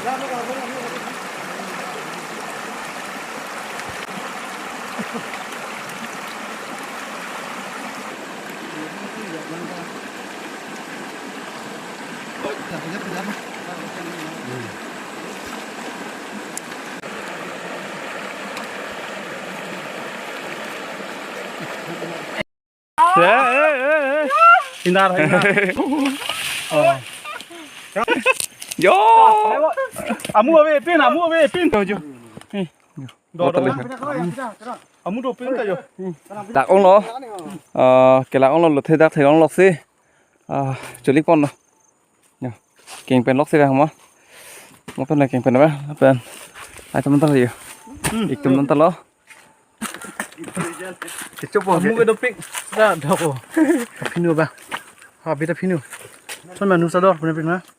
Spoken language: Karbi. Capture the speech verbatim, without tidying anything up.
Eh, eh, eh, eh. Indar, indar. Oh. Yo. Amu ave pin, amu ave pin. Jo, jo. Eh. Do, do. Amu dopin ta jo. Dak onglo. Eh, kelak onglo, lothe dak thek onglo si. Ah, chuli pon lo. Yo. Keng pen lok si dah mo. Mo pen keng pen ba. Pen. Ai teman ta yo. Hmm. Ik teman ta lo. Kecho po. Amu ke dopik. Da doko. Phinu ba. Ha, beta phinu. Son manu sador punya phinu.